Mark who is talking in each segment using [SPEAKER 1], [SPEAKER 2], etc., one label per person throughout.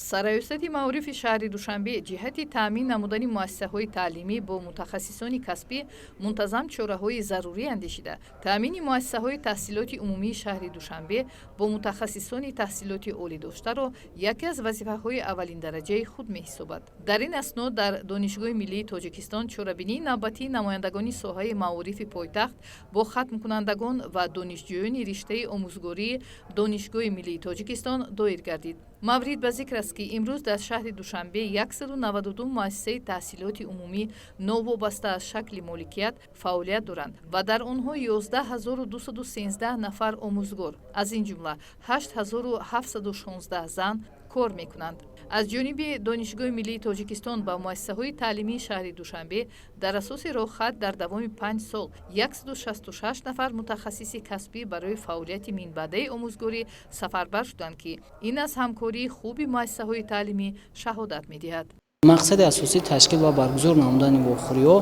[SPEAKER 1] Сарраёсати маорифи шаҳри Душанбе ҷиҳати таъмин намудани муассисаҳои таълимӣ бо мутахассисони касбӣ мунтазам чораҳои зарурӣ андешида, таъмини муассисаҳои таҳсилоти умумии шаҳри Душанбе бо мутахассисони таҳсилоти олӣ доштаро яке аз вазифаҳои аввалиндараҷаи худ меҳисобад. Дар ин асно дар Донишгоҳи миллии Тоҷикистон чорабинии навбатии намояндагони соҳаи маорифи пойтахт бо хатмкунандагон ва донишҷӯёни риштаи омӯзгории Донишгоҳи миллии Тоҷикистон доир гардид. Маврид ба зикр аст, ки имрӯз дар шаҳри Душанбе 192 муассисаи таҳсилоти умумӣ новобаста аз шакли моликият фаъолият доранд ва дар онҳо 11 213 нафар омӯзгор, аз ин ҷумла 8716 зан кор мекунанд. Аз ҷониби Донишгоҳи миллии Тоҷикистон ба муассисаҳои таълимии шаҳри Душанбе дар асоси роҳхат дар давоми 5 сол 166 нафар мутахассиси касбӣ барои фаъолияти минбаъдаи омӯзгорӣ сафарбар шуданд, ки ин аз ҳамкории хуби муассисаҳои таълимӣ шаҳодат медиҳад.
[SPEAKER 2] Мақсади асосии ташкил ва баргузор намудани вохӯриҳо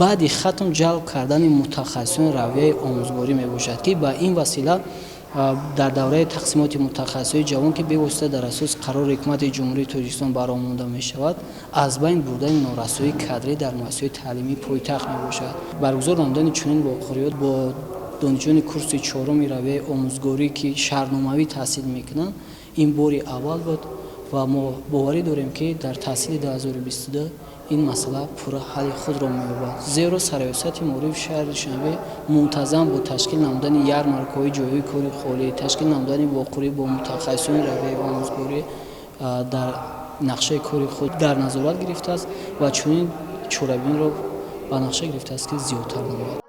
[SPEAKER 2] баъди хатм ҷалб кардани мутахассисони равияи омӯзгорӣ мебошад, ки ба ин васила дар давраи тақсимоти мутахассисони ҷавон, ки бевосита дар асоси қарори Ҳукумати Ҷумҳурии Тоҷикистон ба роҳ монда мешавад, аз байн бурдани норасоии кадрӣ дар муассисаҳои таълимии пойтахт мебошад. Баргузор намудани чунин вохӯриҳо бо донишҷӯёни курси чоруми равияи омӯзгорӣ, ки шартномавӣ таҳсил мекунанд, ин бори аввал буд ва мо боварӣ дорем, ки дар таҳсили 2022 ин масъала пурра ҳалли худро меёбад, зеро Сарраёсати маорифи шаҳри Душанбе мунтазам бо ташкил намудани ярмаркаҳои ҷойҳои кори холӣ, ташкил намудани вохӯрӣ бо мутахассисони равияи омӯзгорӣ дар нақшаи кори худ дар назорат гирифтааст ва чунин чорабиниро ба нақша гирифтааст, ки зиёдтар намояд.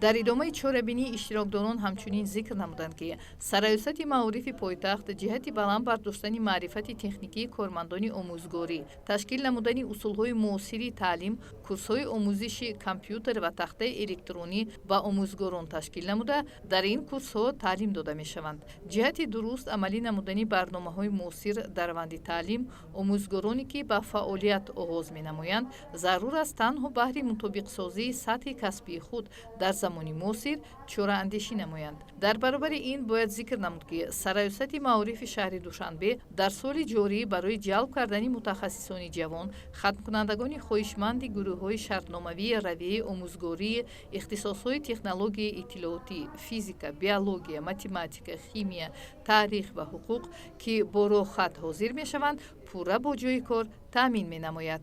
[SPEAKER 1] Дар идомаи чорабинӣ иштирокдорон ҳамчунин зикр намуданд, ки Сарраёсати маорифи пойтахт ҷиҳати баланд бардоштани маърифати техникии кормандони омӯзгорӣ, ташкил намудани усулҳои муосири таълим, курсҳои омӯзиши компютер ва тахтаи электронӣ ба омӯзгорон ташкил намуда, дар ин курсҳо таълим дода мешаванд. Ҷиҳати дуруст амалӣ намудани барномаҳои муосир дар раванди таълим, омӯзгороне ки ба фаъолият оғоз менамоянд, зарур аст танҳо баҳри мутобиқсозии сатҳи касбии худ дар замони муосир чораандешӣ намоянд. Дар баробари ин бояд зикр намуд, ки Сарраёсати маорифи шаҳри Душанбе дар соли ҷорӣ барои ҷалб кардани мутахассисони ҷавон, хатмкунандагони хоҳишманди гурӯҳҳои шартномавии равияи омӯзгории ихтисосҳои технологияи иттилоотӣ, физика, биология, математика, химия, таърих ва ҳуқуқ, ки бо роҳхат ҳозир мешаванд, пурра бо ҷойи кор таъмин менамояд.